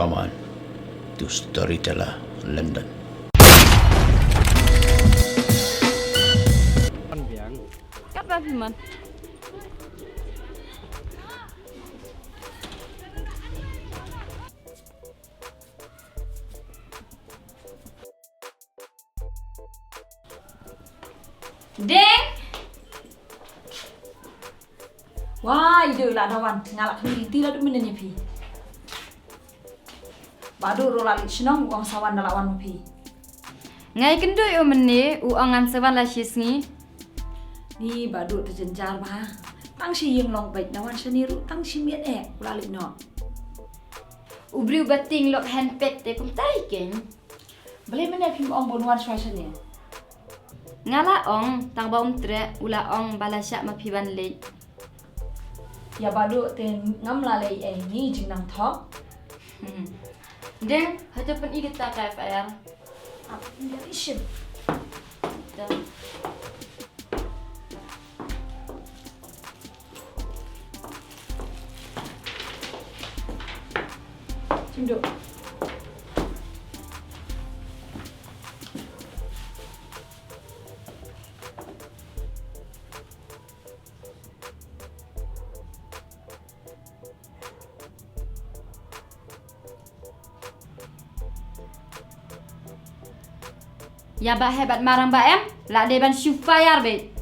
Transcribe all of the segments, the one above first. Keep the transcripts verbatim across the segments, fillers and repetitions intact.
Aman to Storyteller London. Katba phi mon. Ding. Wah, i dei u Ladawan, nga la khmih lynti la dum mynnin ïa phi. Bah Duh ruh la leit shnong, u ong sa wan da la wan ma phi. Nga ïakynduh ïa u mynne, u ong ngan sa wan la shi sngi. Ni Bah Duh te jynjar bha. Tang shi ïing long beit, da wan shane ruh tang shi miet eh u la leit noh. U briew ba tieng lok handbag te kumta hi keiñ. Balei mynne phim ong ban wan shuwa shane? Nga la ong, tang ba um treh, u la ong ba la shah ma phi ban leit. Ïa Bah Duh te ngam lah leh ei, ngi jingnang thok. Hmm. Deng, hato pyn-i kita ka F I R. Ap, ngi ïa shim. Dah. Shim duh. Ïa ba heh bad marang ba em, la dei ban shu fire beit.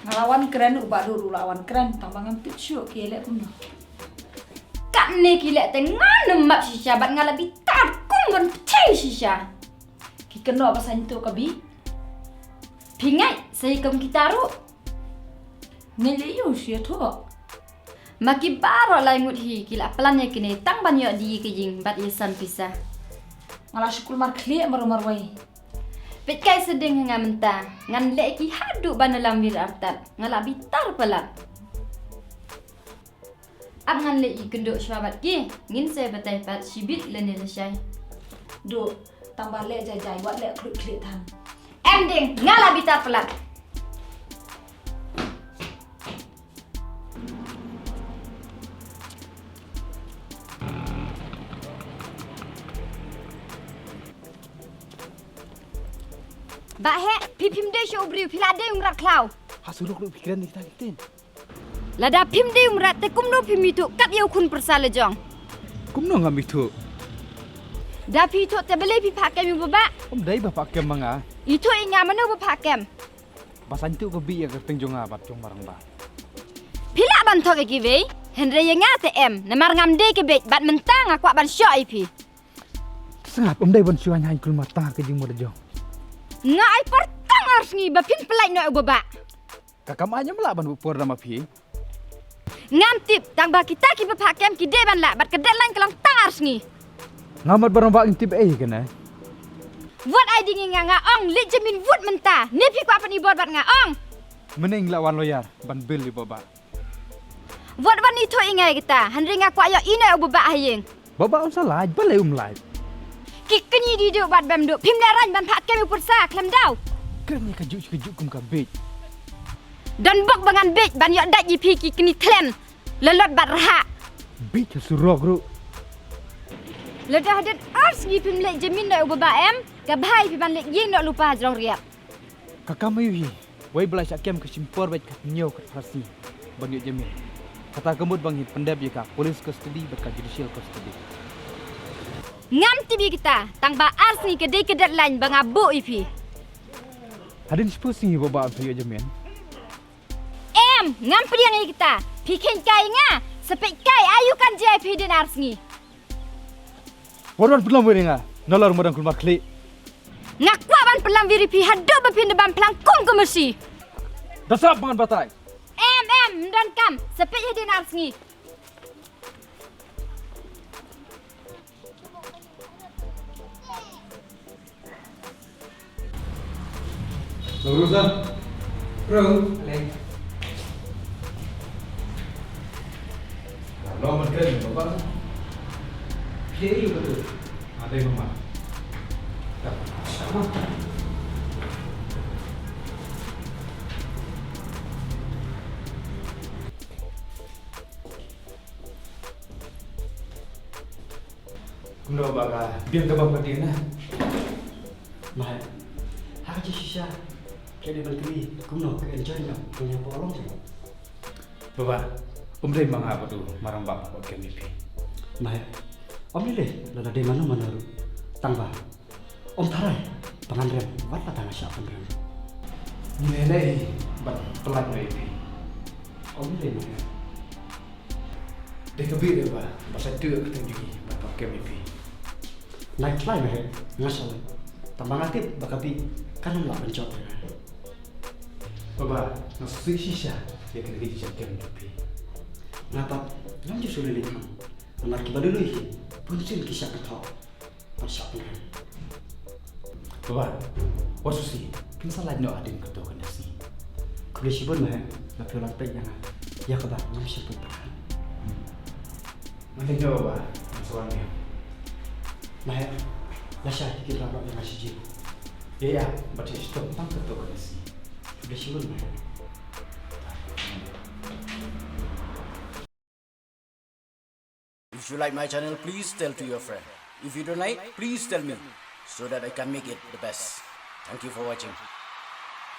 Nga la wan kren, u Bah Duh ruh la wan kren, tang ba ngam tip shuh ki leh kumno. Katne ki leh te ngan ym map shisha bad nga la bitar kum ban pynthei shisha. Ki kynnoh ba saiñ tuh ka Bih. Phi ngeit sa ïa kum kita ruh. Ngeit leh ïa u shu ïathuh. Ma ki baroh lai ngut hi ki la plan ïa kine tang ban ïoh die ka ïing bad ïasan pisa. Nga la shu kulmar khlieh marwei marwei. Peit kai sa Deng ha nga mynta, ngan leh ki haduh ban lam wir artat, nga la bitar palat. Ap ngan leh ïakynduh shuwa bad ki, ngin sa batai pat shibit lane lashai. Duh, tang ba leh jai jai, wat leh khluit khlieh than. Em Deng, nga la bitar palat. Bah heh, phi phim dei shuh u briew, phi la dei u ngrad khlaw. Ha surok ruh phi kren ïa kita ki ktien. Lada phim dei u ngrad te kumno phim ithuh kat ïa u khun pyrsa la jong. Kumno ngam ithuh? Da phi ithuh te balei phi phah kem ïa u Bah Bah? Ym dei ba phah kem ma nga. Ithuh ïa nga mano ba phah kem. Ba saiñ tuh ka Bih ïa ka kyrteng jong nga bad jong marang ba. Phi lah ban thok ïa kiwei, hynrei ïa nga te em, namar ngam dei ka beit bad mynta nga kwah ban shoh ïa phi. Sngap, ym dei ban shu haiñ haiñ kulmar tang ha ka jingmut la jong. Nga ai por tang ar sngi ba phin pyllait noh ïa u Bah Bah. Ka kam aiñ ym lah ban buh por da ma phi. Ngam tip, tang ba kita kiba phah kem ki dei ban lah bad ka deadline ka long tang ar sngi. Nga mat barang ba ngin tip ei kane. Wat ai ding ïa nga, nga ong leit jamin wut mynta. Ne phi kwah pyn-i bor bad nga ong. Mynne ngi la wan lawyer ban bail ïa u Bah Bah. Wat wan ithuh ïa nga ïa kata, hynrei nga kwah ïoh ïa u Bah Bah ha ïing. Bah Bah un sa lait, balei um lait? Ki kñi di duh bad bym duh, phim leh raiñ ban phah kem ïa u pyrsa khlem daw. Kren ïa kajuh kajuh kum ka bieit. Don bok ba ngan bieit ban ïoh dait ïa phi ki kñi thlen. Lolot bad rhah. Bieit ha surok ruh. Lada hadien ar sngi phim leit jamin noh ïa u Bah Bah em, ka bha ïa phi ban leit ïing noh lypa ha jrong riat. Ka kam aïu hi, wei ba la shah kem ka shim por beit ka hynñiew ka phra sngi ban ïoh jamin. Kata ka mut ba ngi pyndep ïa ka police custody bad ka judicial custody. Ngam tip ïa kita, tang ba ar sngi ka dei ka deadline ba nga buh ïa phi. Hadien shiphew sngi Bah Bah un sa ïoh jamin. Em, ngam pdiang ïa kita. Phi kheiñ kai ïa nga, sa peit kai aïu kan jia ïa phi hadien ar sngi. Wat wan pynlam wir ïa nga, nalor ma dang kulmar khlieh. Nga kwah ban pynlam wir ïa phi haduh ba phin da bam phlang kum ka masi. Da sap ba ngan batai. Em, em, ym don kam, sa peit hadien ar sngi. Long Rosa. Bro, Alek. Long man kren, Papa. Kiri betul. Ada yang mama. Tak, sama. Kumno ba ka biang ka bam ka dien na? Maheh, ha ka jingshisha ka dei ban kylli kumno ka enjoy noh ka ïa ba long jong. Baba, um dei ma nga ba du marang bam ka kem ïa phi. Maheh, ym lei lei lada dei mano mano ruh, tang ba ym tharai ba ngan rem wat lada nga shah pynrem. Ngi lei lei ban pynlait noh ïa phi. Ym lei lei Maheh. Dei ka bih dei ba ba sa tu ka teng jong ngi ban pynkem ïa phi. Nai tlai Maheh, nga sa leit. Tang ba nga tip ba ka bih kan ym lah ban jop ïa nga. Baba, nga sngewsih shisha ïa kane ka jingkem jong phi. Nga pat ngam ju sngewlei lei tang. Namar kiba lui lui hi bunsien ki shah kynthoh ban shah pynrem. Baba, wat sngewsih, phin sa lait noh hadien katto katne sngi. Khublei shibun Maheh, ba phi wan peit ïa nga ïa kaba ngam shym put pyrkhat. Ngan leit noh baba, ngan sa wan biang. Maheh, lashai phin rah noh ïa nga shi jied. Ïa ïa, bad sa shitom tang katto katne sngi. Khublei shibun Maheh. If you like my channel, please tell to your friend. If you don't like, please tell me so that I can make it the best. Thank you for watching.